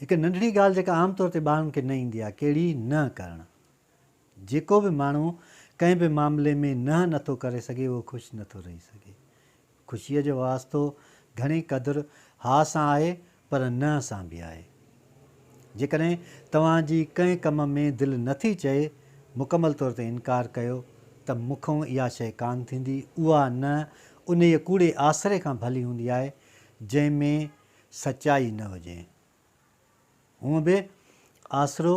هڪ ننڍڙي ڳالهه جيڪا عام طور تي ٻارن کي نه ايندي آهي، ڪهڙي؟ نه ڪرڻ. جيڪو به ماڻهو ڪنهن به معاملي ۾ نه نٿو ڪري سگهي اهو خوش نٿو رهي سگهي. خوشيء جو واسطو گهڻي قدر ها سان آهي پر نه سان به آهي. جيڪڏهن توهان جي ڪنهن ڪم ۾ دل نٿي چئي، مڪمل طور تي انڪار ڪيو ته مون کان اها شيء ڪانه ٿيندي، اها نه انهيء ڪوڙي آسري کان ڀلي هوندي آهي، جنهن ۾ سچائي نه هجي. هونء به آسرو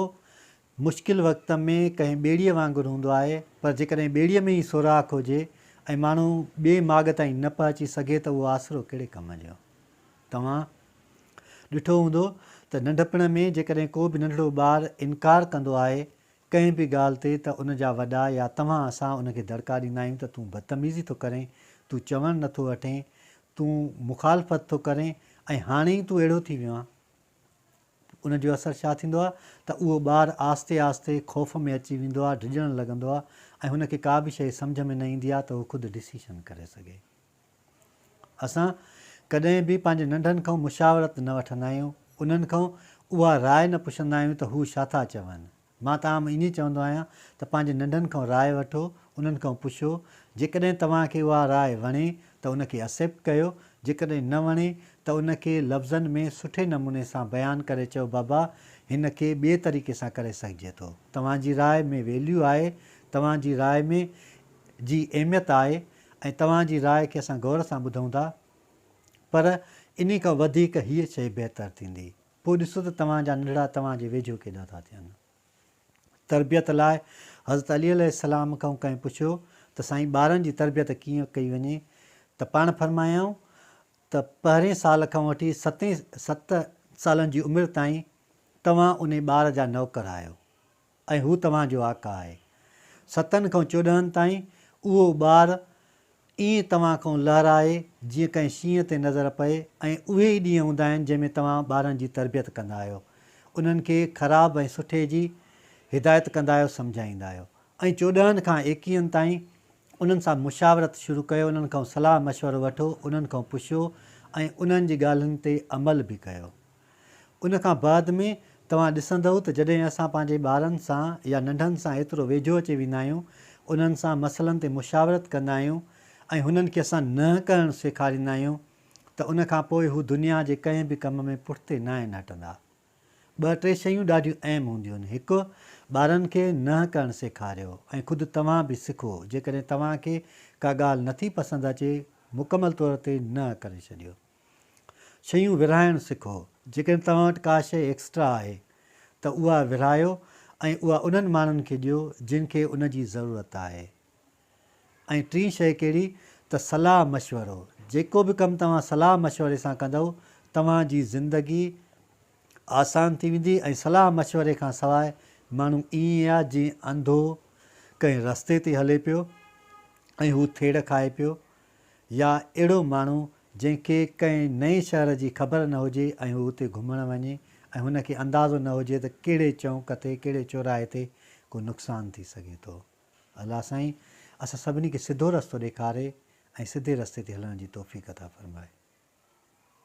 مشڪل وقت ۾ ڪنهن ٻيڙيء وانگر هوندو آهي، پر جيڪڏهن ٻيڙيء ۾ ئي سوراخ هجي ۽ ماڻهو ٻئي ماڳ تائين نه پهچي سگهي ته اهو آسرو ڪهڙي ڪم جو؟ توهان ڏٺو هوندو ته ننڍپڻ ۾ جيڪڏهن ڪو به ننڍڙو ٻار انڪار ڪندو آهي ڪنهن به ڳالهه تي ته ان جا وڏا يا توهان اسان ان کي دڙڪا ڏيندا آهيون ته تون بدتميزي ٿو ڪرين، تون چوڻ نٿو هٽين، تون مخالفت ٿو ڪرين ۽ هاڻي ئي تون اهڙو ٿي ويو آهين. ان جو اثر ڇا ٿيندو آهي ته اهو ٻار آهستي آهستي خوف ۾ اچي ويندو آهي، ڊڄڻ لڳندو آهي ۽ هن کي ڪا به شيء سمجهه ۾ نه ايندي آهي ته هو خود ڊسيشن ڪري سگهي. اسان ڪڏهن به پنهنجي ننڍن کان مشاورت نه وٺندا آهيون، انهن کان اها راء نه پڇندا آهيون ته هو ڇا ٿا چون. مان ته عام ائين ئي چوندو آهيان ته پنهنجي ننڍن کان راء وٺو، انهن کان پڇو، جيڪڏهن توهان کي اها راء وڻي ته ان کي اسيپٽ ڪيو، جيڪڏهن نه وڻي ته ان کي لفظن ۾ سٺي نموني سان بيان ڪري چئو بابا هن کي ٻئي طريقي سان ڪري سگهجي ٿو، توهان جي راء ۾ ويليو آهي، توهان جي راء ۾ جي اهميت آهي ۽ توهان جي راء کي اسان غور سان ٻڌون ٿا پر انهي کان وڌيڪ هيء شيء بهتر ٿيندي. پوء ڏسو ته توهان جا ننڍڙا توهان جي ويجهو ڪيڏا ٿا ٿين. تربيت لاء حضرت علي عليه السلام کان ڪنهن پڇيو ته سائين ٻارن جي تربيت ڪيئن ڪئي وڃي ته پاڻ فرمايائون ته پهرين سال کان وٺي ستين ست سالن جي عمر تائين توهان انهي ٻار جا نوڪر آهيو. ۽ هو توهان جو آقا آهي. ستن کان 14 تائين اهو ٻار ائين توهان کان لهرائي جيئن ڪنهن شينهن تي نظر پئي ۽ اهي ئي ڏينهن هوندا آهن جنهن ۾ توهان ٻارن جي تربيت ڪندا آهيو، انهن کي خراب ۽ سٺي جي هدايت ڪندا آهيو، سمجهائيندا آهيو ۽ 14 کان ايڪيهن تائين انهن سان مشاورت شروع ڪيو، انهن کان صلاح مشورو وٺو، انهن کان پڇو ۽ انهن جي ڳالهين تي عمل به ڪيو. ان کان بعد ۾ توهان ڏسندؤ ته جڏهن اسان پنهنجي ٻارن سان يا ننڍن سان ايترو ويجهو اچي ويندا آهيون، انهن سان مسئلن تي مشاورت ڪندا آهيون ۽ هنن کي اسان نه ڪرڻ سيکاريندا آهيون ته ان کان پوء هو دنيا جي ڪنهن به ڪم ۾ پٺتي ناهن هٽندا. ٻه ٽي شيون ڏاڍيون اهم هونديون آهن. هڪ، ٻارن کي نه ڪرڻ سيکاريو ۽ خود توهان به سکو، جيڪڏهن توهان کي ڪا ڳالهه نٿي پسند اچي، مڪمل طور تي نه ڪري ڇڏيو. شيون ورهائڻ سکو. جيڪڏهن توهان وٽ ڪا شيء ايڪسٽرا آهي ته اها ورهايو ۽ اها انهن ماڻهن کي ڏيو جن کي ان جي ضرورت آهي. ۽ ٽين شيء ڪهڙي ته صلاح مشورو. جيڪو به ڪم توهان صلاح مشوري سان ڪندؤ توهان جي زندگي آسان ٿي ويندي ۽ صلاح مشوري کان سواء ماڻهو ائين آهي جيئن انڌو ڪنهن رستي تي هلي پيو ۽ هو ٿيڙ کائي پيو يا اهڙو ماڻهو جنهن کي ڪنهن نئين شهر جي خبر نه هجي ۽ هو اتي گهمڻ وڃي ۽ هن کي اندازو نه هجي ته ڪهڙي چونڪ تي ڪهڙي چوراهي تي ڪو نقصان ٿي سگهي ٿو. الله سائين اسان سڀني کي سڌو رستو ڏيکاري ۽ سڌي رستي تي هلڻ جي توفيق عطا فرمائي.